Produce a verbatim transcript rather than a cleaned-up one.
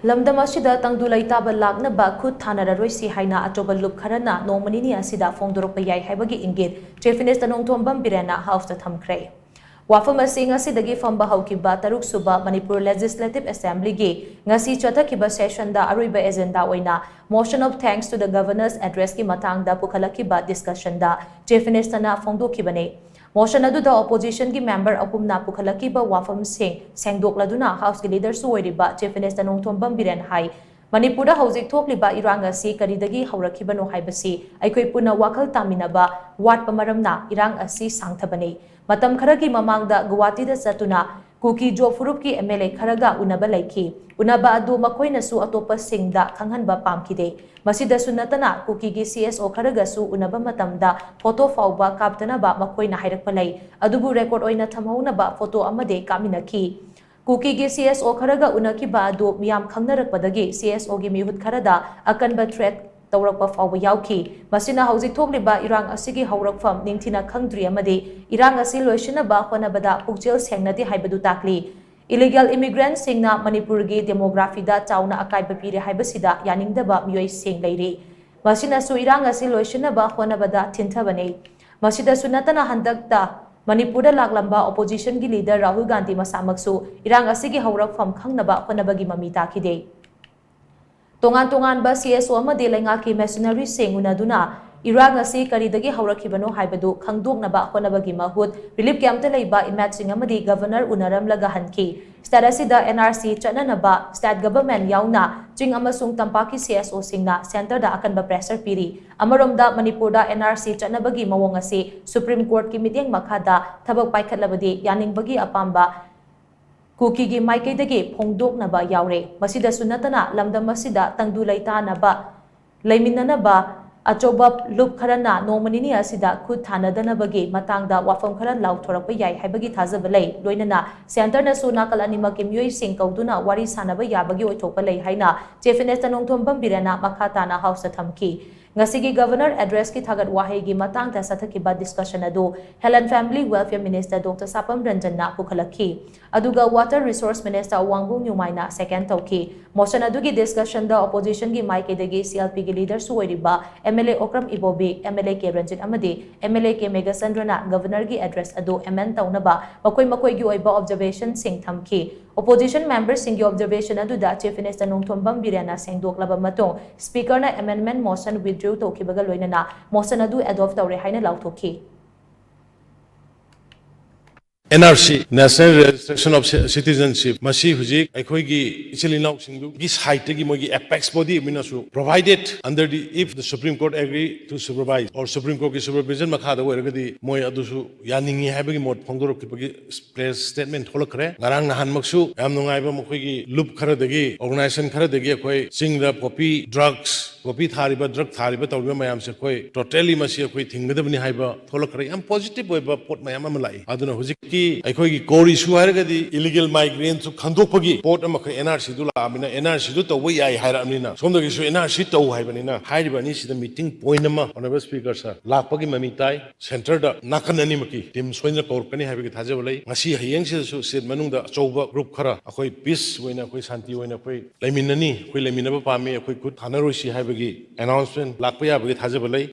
ꯂꯝꯗꯝ ꯑꯁꯤꯗ ꯇꯪꯗꯨ ꯂꯩꯇꯥꯕ ꯂꯥꯛꯅꯕ ꯈꯨꯠ ꯊꯥꯅꯔꯔꯣꯏꯁꯤ ꯍꯥꯏꯅ ꯑꯆꯧꯕ ꯂꯨꯞ ꯈꯔꯅ ꯅꯣꯡꯃ ꯅꯤꯅꯤ ꯑꯁꯤꯗ ꯐꯣꯡꯗꯣꯔꯛꯄ ꯌꯥꯏ ꯍꯥꯏꯕꯒꯤ ꯏꯪꯒꯤꯠ Chief Minister ꯅꯣꯡꯊꯣꯝꯕꯝ ꯕꯤꯔꯦꯟꯅ House ꯇ ꯊꯝꯈ꯭ꯔꯦ꯫ ꯋꯥꯐꯝ ꯑꯁꯤ ꯉꯁꯤꯗꯒꯤ ꯐꯝꯕ ꯍꯧꯈꯤꯕ ꯇꯔꯨꯛ ꯁꯨꯕ Manipur Legislative Assembly ꯒꯤ ꯉꯁꯤ ꯆꯠꯊꯈꯤꯕ session ꯗ ꯑꯔꯣꯏꯕ agenda ꯑꯣꯏꯅ Motion of Thanks to the Governor's Address ꯀꯤ ꯃꯇꯥꯡꯗ ꯄꯨꯈꯠꯂꯛꯈꯤꯕ discussion ꯗ Chief Minister ꯅ ꯐꯣꯡꯗꯣꯛꯈꯤꯕꯅꯤ꯫ Motion ꯑꯗꯨꯗ opposition ꯒꯤ member ꯑꯍꯨꯝꯅ ꯄꯨꯈꯠꯂꯛꯈꯤꯕ ꯋꯥꯐꯝꯁꯤꯡ ꯁꯦꯡꯗꯣꯛꯂꯗꯨꯅ House ꯀꯤ leader ꯁꯨ ꯑꯣꯏꯔꯤꯕ Chief Minister ꯅꯣꯡꯊꯣꯝꯕꯝ ꯕꯤꯔꯦꯟ ꯍꯥꯏ, ꯃꯅꯤꯄꯨꯔꯗ ꯍꯧꯖꯤꯛ ꯊꯣꯛꯂꯤꯕ ꯏꯔꯥꯡ ꯑꯁꯤ ꯀꯔꯤꯗꯒꯤ ꯍꯧꯔꯛꯈꯤꯕꯅꯣ ꯍꯥꯏꯕꯁꯤ ꯑꯩꯈꯣꯏ ꯄꯨꯟꯅ ꯋꯥꯈꯜ ꯇꯥꯃꯤꯟꯅꯕ ꯋꯥꯠꯄ ꯃꯔꯝꯅ ꯏꯔꯥꯡ ꯑꯁꯤ ꯁꯥꯡꯊꯕꯅꯤ꯫ ꯃꯇꯝ ꯈꯔꯒꯤ ꯃꯃꯥꯡꯗ ꯒꯨꯋꯥꯍꯥꯇꯤꯗ ꯆꯠꯇꯨꯅ ꯀꯨꯀꯤ ꯖꯣ ꯐꯨꯔꯨꯞꯀꯤ MLA ꯈꯔꯒ ꯎꯅꯕ ꯂꯩꯈꯤ꯫ ꯎꯅꯕ ꯑꯗꯨ ꯃꯈꯣꯏꯅꯁꯨ ꯑꯇꯣꯞꯄꯁꯤꯡꯗ ꯈꯪꯍꯟꯕ ꯄꯥꯝꯈꯤꯗꯦ꯫ ꯃꯁꯤꯗꯁꯨ ꯅꯠꯇꯅ ꯀꯨꯀꯤꯒꯤ CSO ꯈꯔꯒꯁꯨ ꯎꯅꯕ ꯃꯇꯝꯗ photo ꯐꯥꯎꯕ ꯀꯥꯞꯇꯅꯕ ꯃꯈꯣꯏꯅ ꯍꯥꯏꯔꯛꯄ ꯂꯩ꯫ ꯑꯗꯨꯕꯨ record ꯑꯣꯏꯅ ꯊꯝꯍꯧꯅꯕ photo ꯑꯃꯗꯤ ꯀꯥꯞꯃꯤꯟꯅꯈꯤ꯫ ꯀꯨꯀꯤꯒꯤ CSO ꯈꯔꯒ ꯎꯅꯈꯤꯕ ꯑꯗꯨ ꯃꯤꯌꯥꯝ ꯈꯪꯅꯔꯛꯄꯗꯒꯤ CSO ꯒꯤ ꯃꯤꯍꯨꯠ ꯈꯔꯗ ꯑꯀꯟꯕ threat ꯇꯧꯔꯛꯄ ꯐꯥꯎꯕ ꯌꯥꯎꯈꯤ꯫ ꯃꯁꯤꯅ ꯍꯧꯖꯤꯛ ꯊꯣꯛꯂꯤꯕ ꯏꯔꯥꯡ ꯑꯁꯤꯒꯤ ꯍꯧꯔꯛꯐꯝ ꯅꯤꯡꯊꯤꯅ ꯈꯪꯗ꯭ꯔꯤ ꯑꯃꯗꯤ ꯏꯔꯥꯡ ꯑꯁꯤ ꯂꯣꯏꯁꯤꯟꯅꯕ ꯍꯣꯠꯅꯕꯗ ꯄꯨꯛꯆꯦꯜ ꯁꯦꯡꯅꯗꯦ ꯍꯥꯏꯕꯗꯨ ꯇꯥꯛꯂꯤ꯫ Illegal immigrant ꯁꯤꯡꯅ ꯃꯅꯤꯄꯨꯔꯒꯤ demography ꯗ ꯆꯥꯎꯅ ꯑꯀꯥꯏꯕ ꯄꯤꯔꯦ ꯍꯥꯏꯕꯁꯤꯗ ꯌꯥꯅꯤꯡꯗꯕ ꯃꯤꯑꯣꯏꯁꯤꯡ ꯂꯩꯔꯤ꯫ ꯃꯁꯤꯅꯁꯨ ꯏꯔꯥꯡ ꯑꯁꯤ ꯂꯣꯏꯁꯤꯟꯅꯕ ꯍꯣꯠꯅꯕꯗ ꯊꯤꯟꯊꯕꯅꯤ꯫ ꯃꯁꯤꯗꯁꯨ ꯅꯠꯇꯅ ꯍꯟꯗꯛꯇ ꯃꯅꯤꯄꯨꯔꯗ ꯂꯥꯛꯂꯝꯕ opposition ꯒꯤ leader ꯔꯥꯍꯨꯜ ꯒꯥꯟꯙꯤ ꯃꯁꯥꯃꯛꯁꯨ ꯏꯔꯥꯡ ꯑꯁꯤꯒꯤ ꯍꯧꯔꯛꯐꯝ ꯈꯪꯅꯕ ꯍꯣꯠꯅꯕꯒꯤ ꯃꯃꯤ ꯇꯥꯈꯤꯗꯦ꯫ ꯇꯣꯉꯥꯟ ꯇꯣꯉꯥꯟꯕ CSO ꯑꯃꯗꯤ ꯂꯩꯉꯥꯛꯀꯤ mercenary ꯁꯤꯡ ꯎꯅꯗꯨꯅ ꯏꯔꯥꯡ ꯑꯁꯤ ꯀꯔꯤꯗꯒꯤ ꯍꯧꯔꯛꯈꯤꯕꯅꯣ ꯍꯥꯏꯕꯗꯨ ꯈꯪꯗꯣꯛꯅꯕ ꯍꯣꯠꯅꯕꯒꯤ ꯃꯍꯨꯠ relief camp ꯇ ꯂꯩꯕ ꯏꯃꯥꯠꯁꯤꯡ ꯑꯃꯗꯤ governor ꯎꯅꯔꯝꯂꯒ ꯍꯟꯈꯤ꯫ State ꯑꯁꯤꯗ NRC ꯆꯠꯅꯅꯕ state government ꯌꯥꯎꯅ ꯆꯤꯡ ꯑꯃꯁꯨꯡ ꯇꯝꯄꯥꯛꯀꯤ CSO ꯁꯤꯡꯅ centre ꯗ ꯑꯀꯟꯕ pressure ꯄꯤꯔꯤ꯫ ꯑꯃꯔꯣꯝꯗ ꯃꯅꯤꯄꯨꯔꯗ NRC ꯆꯠꯅꯕꯒꯤ ꯃꯑꯣꯡ ꯑꯁꯤ Supreme Court ꯀꯤ ꯃꯤꯠꯌꯦꯡ ꯃꯈꯥꯗ ꯊꯕꯛ ꯄꯥꯏꯈꯠꯂꯕꯗꯤ ꯌꯥꯅꯤꯡꯕꯒꯤ ꯑꯄꯥꯝꯕ ꯀꯨꯀꯤꯒꯤ ꯃꯥꯏꯀꯩꯗꯒꯤ ꯐꯣꯡꯗꯣꯛꯅꯕ ꯌꯥꯎꯔꯦ꯫ ꯃꯁꯤꯗꯁꯨ ꯅꯠꯇꯅ ꯂꯝꯗꯝ ꯑꯁꯤꯗ ꯇꯪꯗꯨ ꯂꯩꯇꯥꯅꯕ ꯂꯩꯃꯤꯟꯅꯅꯕ ꯑꯆꯧꯕ ꯂꯨꯞ ꯈꯔꯅ ꯅꯣꯡꯃ ꯅꯤꯅꯤ ꯑꯁꯤꯗ ꯈꯨꯠ ꯊꯥꯅꯗꯅꯕꯒꯤ ꯃꯇꯥꯡꯗ ꯋꯥꯐꯝ ꯈꯔ ꯂꯥꯎꯊꯣꯔꯛꯄ ꯌꯥꯏ ꯍꯥꯏꯕꯒꯤ ꯊꯥꯖꯕ ꯂꯩ꯫ ꯂꯣꯏꯅꯅ centre ꯅꯁꯨ ꯅꯥꯀꯜ ꯑꯅꯤꯃꯛꯀꯤ ꯃꯤꯑꯣꯏꯁꯤꯡ ꯀꯧꯗꯨꯅ ꯋꯥꯔꯤ ꯁꯥꯅꯕ ꯌꯥꯕꯒꯤ ꯑꯣꯏꯊꯣꯛꯄ ꯂꯩ ꯍꯥꯏꯅ Chief Minister ꯅꯣꯡꯊꯣꯝꯕꯝ ꯕꯤꯔꯦꯟꯅ ꯃꯈꯥ ꯇꯥꯅ House ꯇ ꯊꯝꯈꯤ꯫ ꯉꯁꯤꯒꯤ Governor Addressꯀꯤ ꯊꯥꯒꯠ ꯋꯥꯍꯩꯒꯤ ꯃꯇꯥꯡꯗ ꯆꯠꯊꯈꯤꯕ discussion ꯑꯗꯨ Health and Family Welfare Minister Doctor ꯁꯥꯄꯝ ꯔꯟꯖꯟꯅ ꯄꯨꯈꯠꯂꯛꯈꯤ꯫ ꯑꯗꯨꯒ Water Resource Minister ꯋꯥꯡꯕꯨ ꯅ꯭ꯌꯨꯃꯥꯏꯅ second ꯇꯧꯈꯤ꯫ Motion ꯑꯗꯨꯒꯤ discussionꯗ oppositionꯒꯤ ꯃꯥꯏꯀꯩꯗꯒꯤ CLPꯒꯤ leaderꯁꯨ ꯑꯣꯏꯔꯤꯕ MLA ꯑꯣꯀ꯭ꯔꯝ ꯏꯕꯣꯕꯤ, MLA ꯀꯦ ꯔꯟꯖꯤꯠ ꯑꯃꯗꯤ MLA ꯀꯦ ꯃꯦꯘꯆꯟꯗ꯭ꯔꯅ Governorꯒꯤ address ꯑꯗꯨ amend ꯇꯧꯅꯕ ꯃꯈꯣꯏ ꯃꯈꯣꯏꯒꯤ ꯑꯣꯏꯕ observationꯁꯤꯡ ꯊꯝꯈꯤ꯫ Opposition memberꯁꯤꯡꯒꯤ observation ꯑꯗꯨꯗ Chief Minister ꯅꯣꯡꯊꯣꯝꯕꯝ ꯕꯤꯔꯦꯟꯅ ꯁꯦꯡꯗꯣꯛꯂꯕ ꯃꯇꯨꯡ, Speakerꯅ amendment motion withdraw ꯇꯧꯈꯤꯕꯒ ꯂꯣꯏꯅꯅ motion ꯑꯗꯨ adopt ꯇꯧꯔꯦ ꯍꯥꯏꯅ ꯂꯥꯎꯊꯣꯛꯈꯤ꯫ NRC, National Registration of Ci- Citizenship, ꯃꯁꯤ ꯍꯧꯖꯤꯛ ꯑꯩꯈꯣꯏꯒꯤ ꯏꯆꯤꯜ ꯏꯅꯥꯎꯁꯤꯡꯗꯨꯒꯤ sideꯇꯒꯤ ꯃꯣꯏꯒꯤ apex body ꯑꯃꯅꯁꯨ, provided under the, if the Supreme Court agree to supervise or Supreme Courtꯀꯤ supervision ꯃꯈꯥꯗ ꯑꯣꯏꯔꯒꯗꯤ ꯃꯣꯏ ꯑꯗꯨꯁꯨ ꯌꯥꯅꯤꯡꯉꯤ ꯍꯥꯏꯕꯒꯤ ꯃꯣꯠ ꯐꯣꯡꯗꯣꯔꯛꯈꯤꯕꯒꯤ press statement ꯊꯣꯛꯂꯛꯈ꯭ꯔꯦ꯫ ꯉꯔꯥꯡ ꯅꯍꯥꯟꯃꯛꯁꯨ ꯌꯥꯝ ꯅꯨꯡꯉꯥꯏꯕ ꯃꯈꯣꯏꯒꯤ ꯂꯨꯞ ꯈꯔꯗꯒꯤ, organization ꯈꯔꯗꯒꯤ ꯑꯩꯈꯣꯏ ꯆꯤꯡꯗ poppy drugs, poppy ꯊꯥꯔꯤꯕ, drug ꯊꯥꯔꯤꯕ ꯇꯧꯔꯤꯕ ꯃꯌꯥꯝꯁꯦ ꯑꯩꯈꯣꯏ totally ꯃꯁꯤ ꯑꯩꯈꯣꯏ ꯊꯤꯡꯒꯗꯕꯅꯤ ꯍꯥꯏꯕ ꯊꯣꯛꯂꯛꯈ꯭ꯔꯦ꯫ ꯌꯥꯝ positive ꯑꯣꯏꯕ ꯄꯣꯠ ꯃꯌꯥꯝ ꯑꯃ ꯂꯥꯛꯏ꯫ ꯑꯗꯨꯅ ꯍꯧꯖꯤꯛꯀꯤ ꯑꯩꯈꯣꯏꯒꯤ core issue ꯍꯥꯏꯔꯒꯗꯤ illegal migrantꯁꯨ ꯈꯟꯗꯣꯛꯄꯒꯤ ꯄꯣꯠ ꯑꯃꯈꯛ NRCꯗꯨ ꯂꯥꯛꯑꯕꯅꯤꯅ, NRCꯗꯨ ꯇꯧꯕ ꯌꯥꯏ ꯍꯥꯏꯔꯛꯑꯕꯅꯤꯅ, ꯁꯣꯝꯗꯒꯤꯁꯨ NRC ꯇꯧ ꯍꯥꯏꯕꯅꯤꯅ, ꯍꯥꯏꯔꯤꯕ ꯑꯅꯤꯁꯤꯗ meeting point ꯑꯃ Honourable Speaker sir ꯂꯥꯛꯄꯒꯤ ꯃꯃꯤ ꯇꯥꯏ꯫ Centreꯗ ꯅꯥꯀꯟ ꯑꯅꯤꯃꯛꯀꯤ team ꯁꯣꯏꯗꯅ ꯀꯧꯔꯛꯀꯅꯤ ꯍꯥꯏꯕꯒꯤ ꯊꯥꯖꯕ ꯂꯩ꯫ ꯉꯁꯤ ꯍꯌꯦꯡꯁꯤꯗꯁꯨ state ꯃꯅꯨꯡꯗ ꯑꯆꯧꯕ group ꯈꯔ ꯑꯩꯈꯣꯏ peace ꯑꯣꯏꯅ, ꯑꯩꯈꯣꯏ ꯁꯥꯟꯇꯤ ꯑꯣꯏꯅ ꯑꯩꯈꯣꯏ ꯂꯩꯃꯤꯟꯅꯅꯤ, ꯑꯩꯈꯣꯏ ꯂꯩꯃꯤꯟꯅꯕ ꯄꯥꯝꯃꯤ, ꯑꯩꯈꯣꯏ ꯈꯨꯠ ꯊꯥꯅꯔꯣꯏꯁꯤ ꯍꯥꯏꯕꯒꯤ announcement ꯂꯥꯛꯄ ꯌꯥꯕꯒꯤ ꯊꯥꯖꯕ ꯂꯩ꯫